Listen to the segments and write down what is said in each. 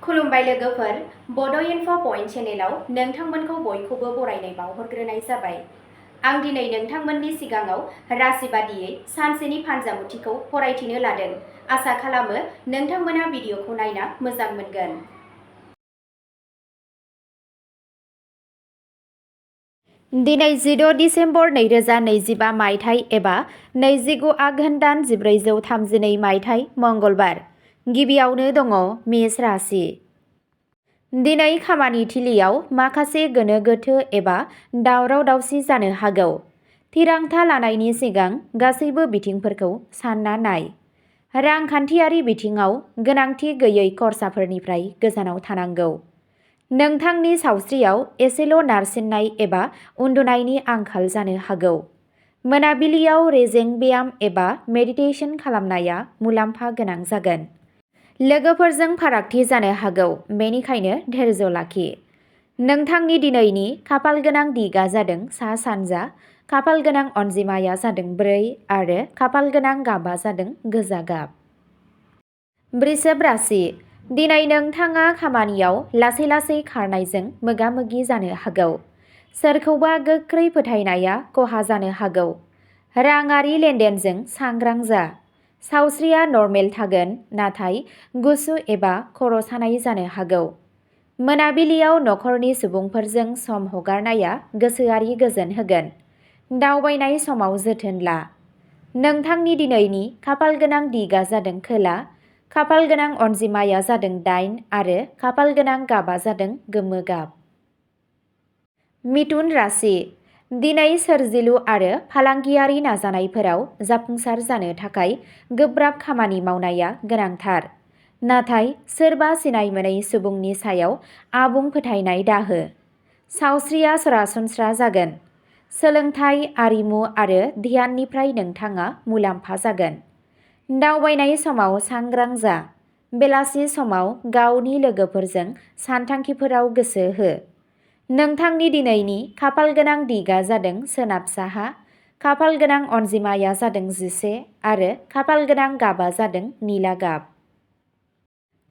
खुलुमबाय लोगोफोर, बड इनफ' पइन्ट चेनेलाव नोंथांमोनखौ बयखौबो बरायनाय बावहरग्रोनाय जाबाय। आं दिनै नोंथांमोननि सिगाङाव राशि बादियै सानसेनि फानजामुथिखौ फरायथिनो लादों। आसा खालामो नोंथांमोना भिडिअखौ नायना मोजां मोनगोन। दिनै 16 डिसेम्बर 2025 मायथाइ एबा 29 आघोन दान 1432 मायथाइ मंगलबार। गिबियावनो दङ मेष राशि। दिनै खामानि थिलियाव माखासे गोनो गोथो एबा दावराव दावसि जानो हागौ। थिरांथा लानायनि सिगां गासैबो बिथिंफोरखौ सानना नाय। रांखान्थियारि बिथिङाव गोनांथि गैयै खरसाफोरनिफ्राय गोजानाव थानांगौ। नोंथांनि सावस्रियाव एसेल' नारसिननाय एबा उन्दुनायनि आंखाल जानो हागौ। मोनाबिलियाव रेजें ब्याम एबा मेडिटेशन खालामनाया मुलाम्फा गोनां जागोन। लोगोफोरजों फारागथि जानो हागौ, बेनिखायनो धैर्य लाखि। नोंथांनि दिनैनि खाफालगोनां दिगा जादों सा-सानजा, खाफालगोनां अनजिमाया जादों 4 आरो खाफालगोनां गाबा जादों गोजा गाब। वृषभ राशि। दिनै नोंथाङा खामानियाव लासै-लासै खारनायजों मोगा-मोगि जानो हागौ। सोरखौबा गोख्रै फोथायनाया खहा जानो हागौ। राङारि लेनदेनजों सांग्रां जा। सावस्रिया नर्मेल थागोन, नाथाय गुसु एबा खर' सानाय जानो हागौ। मोनाबिलियाव नखरनि सुबुंफोरजों सम हगारनाया गोसोआरि गोजोन होगोन। दावबायनाय समाव जोथोन ला। नोंथांनि दिनैनि खाफालगोनां दिगा जादों खोला, खाफालगोनां अनजिमाया जादों 8 आरो खाफालगोनां गाबा जादों गोमो गाब। मिथुन राशि। दिनै सोरजिलु आरो फालांगियारि नाजानायफोराव जाफुंसार जानो थाखाय गोब्राब खामानि मावनाया गोनांथार। नाथाय सोरबा सिनाय मोनै सुबुंनि सायाव आबुं फोथायनाय दाहो। सावस्रिया सरासनस्रा जागोन। सोलोंथाइ, आरिमु आरो ध्याननिफ्राय नोंथाङा मुलाम्फा जागोन। दावबायनाय समाव सांग्रां जा। बेलासि समाव गावनि लोगोफोरजों सानथांखिफोराव गोसो हो। नोंथांनि दिनैनि खाफालगोनां दिगा जादों सोनाब साहा, खाफालगोनां अनजिमाया जादों 11 आरो खाफालगोनां गाबा जादों निला गाब।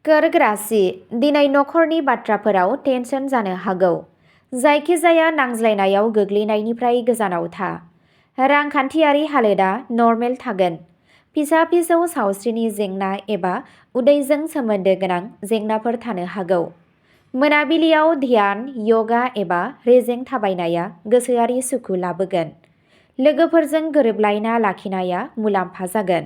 कर्क राशि। दिनै नखरनि बाथ्राफोराव टेनसन जानो हागौ। जायखिजाया नांज्लायनायाव गोग्लैनायनिफ्राय गोजानाव था। रांखान्थियारि हालोदा नर्मेल थागोन। फिसा-फिसौ सावस्रिनि जेंना एबा उदैजों सोमोन्दो गोनां जेंनाफोर थानो हागौ। मोनाबिलियाव ध्यान, यगा एबा रेजें थाबायनाया गोसोआरि सुखु लाबोगोन। लोगोफोरजों गोरोबलायना लाखिनाया मुलाम्फा जागोन।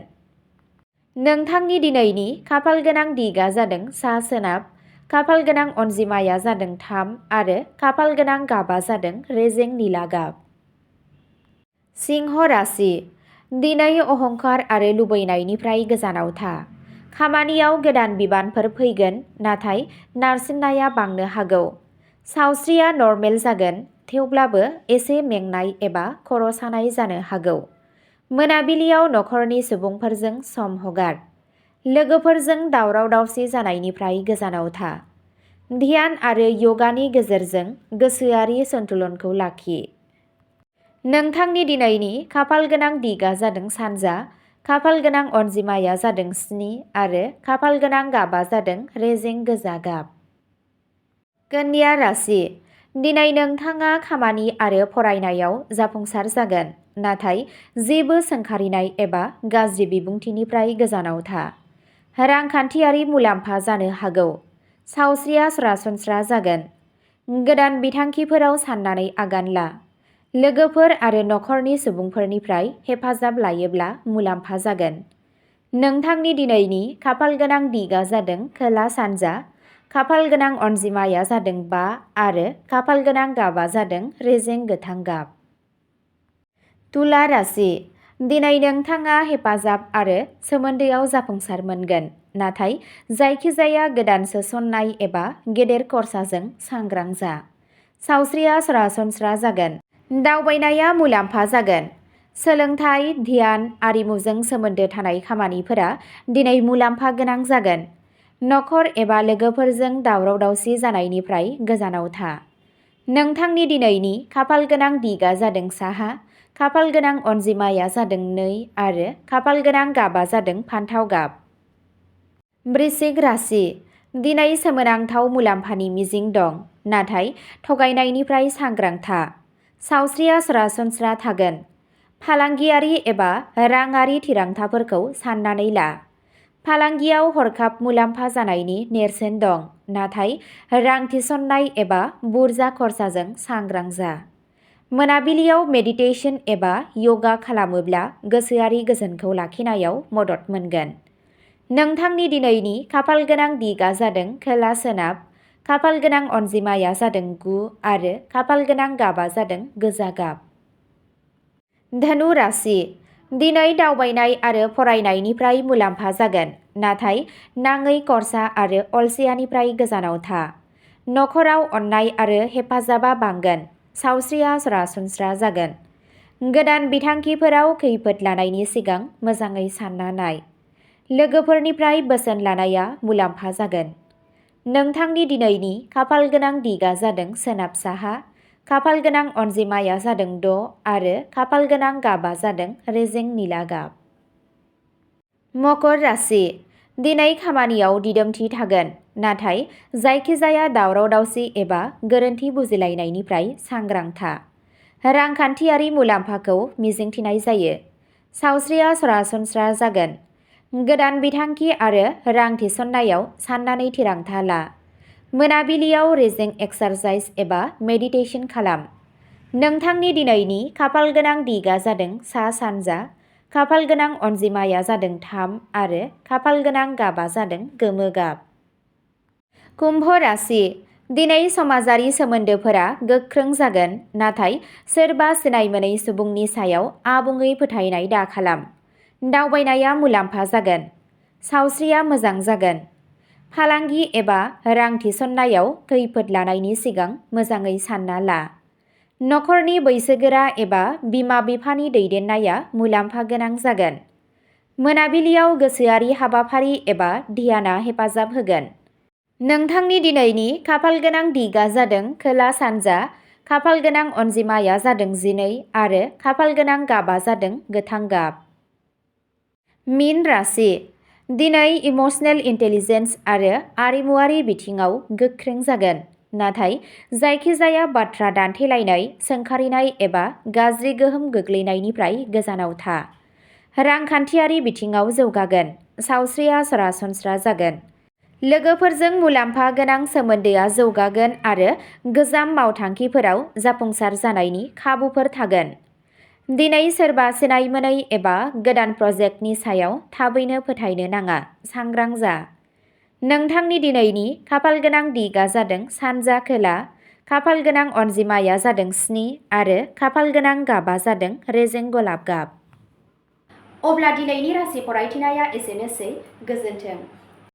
नोंथांनि दिनैनि खाफालगोनां दिगा जादों सा-सोनाब, खाफालगोनां अनजिमाया जादों 3 आरो खाफालगोनां गाबा जादों रेजें निला गाब। सिंह राशि। दिनै अहंकार आरो लुबैनायनिफ्राय गोजानाव था। खामानियाव गोदान बिबानफोर फैगोन, नाथाय नारसिननाया बांनो हागौ। सावस्रिया नर्मेल जागोन, थेवब्लाबो एसे मेंनाय एबा खर' सानाय जानो हागौ। मोनाबिलियाव नखरनि सुबुंफोरजों सम हगार। लोगोफोरजों दावराव-दावसि जानायनिफ्राय गोजानाव था। ध्यान आरो यगानि गेजेरजों गोसोआरि सन्तुलनखौ लाखि। नोंथांनि दिनैनि खाफालगोनां दिगा जादों सानजा, खाफालगोनां अनजिमाया जादों 7 आरो खाफालगोनां गाबा जादों रेजें गोजा गाब। कन्या राशि। दिनै नोंथाङा खामानि आरो फरायनायाव जाफुंसार जागोन, नाथाय जेबो सोंखारिनाय एबा गाज्रि बिबुंथिनिफ्राय गोजानाव था। रांखान्थियारि मुलाम्फा जानो हागौ। सावस्रिया सरासनस्रा जागोन। गोदान बिथांखिफोराव साननानै आगान ला। लोगोफोर आरो नखरनि सुबुंफोरनिफ्राय हेफाजाब लायोब्ला मुलाम्फा जागोन। नोंथांनि दिनैनि खाफालगोनां दिगा जादों खोला-सानजा, खाफालगोनां अनजिमाया जादों 5 आरो खाफालगोनां गाबा जादों रेजें गोथां गाब। तुला राशि। दिनै नोंथाङा हेफाजाब आरो सोमोन्दोआव जाफुंसार मोनगोन, नाथाय जायखिजाया गोदान सोसननाय एबा गेदेर खरसाजों सांग्रां जा। सावस्रिया सरासनस्रा जागोन। दावबायनाया मुलाम्फा जागोन। सोलोंथाइ, ध्यान, आरिमुजों सोमोन्दो थानाय खामानिफोरा दिनै मुलाम्फा गोनां जागोन। नखर एबा लोगोफोरजों दावराव-दावसि जानायनिफ्राय गोजानाव था। नोंथांनि दिनैनि खाफालगोनां दिगा जादों साहा, खाफालगोनां अनजिमाया जादों 2 आरो खाफालगोनां गाबा जादों फान्थाव गाब। वृश्चिक राशि। दिनै सोमोनांथाव मुलाम्फानि मिजिं दं, नाथाय थगायनायनिफ्राय सांग्रां था। सावस्रिया सरासनस्रा थागोन। फालांगियारि एबा राङारि थिरांथाफोरखौ साननानै ला। फालांगियाव हरखाब मुलाम्फा जानायनि नेरसोन दं, नाथाय रां थिसननाय एबा बुरजा खरसाजों सांग्रां जा। मोनाबिलियाव मेडिटेशन एबा यगा खालामोब्ला गोसोआरि गोजोनखौ लाखिनायाव मदद मोनगोन। नोंथांनि दिनैनि खाफालगोनां दिगा जादों खोला-सोनाब, खाफालगोनां अनजिमाया जादों 9 आरो खाफालगोनां गाबा जादों गोजा गाब। धनु राशि। दिनै दावबायनाय आरो फरायनायनिफ्राय मुलाम्फा जागोन, नाथाय नाङै खर्सा आरो अलसियानिफ्राय गोजानाव था। नखराव अननाय आरो हेफाजाबा बांगोन। सावस्रिया सरासनस्रा जागोन। गोदान बिथांखिफोराव खैफोद लानायनि सिगां मोजाङै सानना नाय। लोगोफोरनिफ्राय बोसोन लानाया मुलाम्फा जागोन। नोंथांनि दिनैनि खाफालगोनां दिगा जादों सोनाब-साहा, खाफालगोनां अनजिमाया जादों 6 आरो खाफालगोनां गाबा जादों रेजें निला गाब। मकर राशि। दिनै खामानियाव दिदोमथि थागोन, नाथाय जायखिजाया दावराव-दावसि एबा गोरोन्थि बुजिलायनायनिफ्राय सांग्रां था। रांखान्थियारि मुलाम्फाखौ मिजिंथिनाय जायो। सावस्रिया सरासनस्रा जागोन। गोदान बिथांखि आरो रां थिसननायाव साननानै थिरांथा ला। मोनाबिलियाव रेजें एक्सारसाइज एबा मेडिटेशन खालाम। नोंथांनि दिनैनि खाफालगोनां दिगा जादों सा-सानजा, खाफालगोनां अनजिमाया जादों 3 आरो खाफालगोनां गाबा जादों गोमो गाब। कुम्भ राशि। दिनै समाजारि सोमोन्दोफोरा गोख्रों जागोन, नाथाय सोरबा सिनायमोनै सुबुंनि सायाव आबुङै फोथायनाय दाखालाम। दावबायनाया मुलाम्फा जागोन। सावस्रिया मोजां जागोन। फालांगि एबा रां थिसननायाव खैफोद लानायनि सिगां मोजाङै सानना ला। नखरनि बैसोगोरा एबा बिमा-बिफानि दैदेननाया मुलाम्फा गोनां जागोन। मोनाबिलियाव गोसोआरि हाबाफारि एबा ध्यानआ हेफाजाब होगोन। नोंथांनि दिनैनि खाफालगोनां दिगा जादों खोला-सानजा, खाफालगोनां अनजिमाया जादों 12 आरो खाफालगोनां गाबा जादों गोथां गाब। मीन राशि। दिनै इमोशनेल इन्टेलिजेन्स आरो आरिमुआरि बिथिङाव गोख्रों जागोन, नाथाय जायखिजाया बाथ्रा दान्थेलायनाय, सोंखारिनाय एबा गाज्रि गोहोम गोग्लैनायनिफ्राय गोजानाव था। रांखान्थियारि बिथिङाव जौगागोन। सावस्रिया सरासनस्रा जागोन। लोगोफोरजों मुलाम्फा गोनां सोमोन्दोआ जौगागोन आरो गोजाम मावथांखिफोराव जाफुंसार जानायनि खाबुफोर थागोन। दिनै सोरबा सिनायमोनै एबा गोदान प्रजेक्टनि सायाव थाबैनो फोथायनो नाङा, सांग्रां जा। नोंथांनि दिनैनि खाफालगोनां दिगा जादों सानजा-खोला, खाफालगोनां अनजिमाया जादों 7 आरो खाफालगोनां गाबा जादों रेजें गलाब गाब। अब्ला दिनैनि राशि फरायथिनाया एसेनोसै। गोजोन्थों।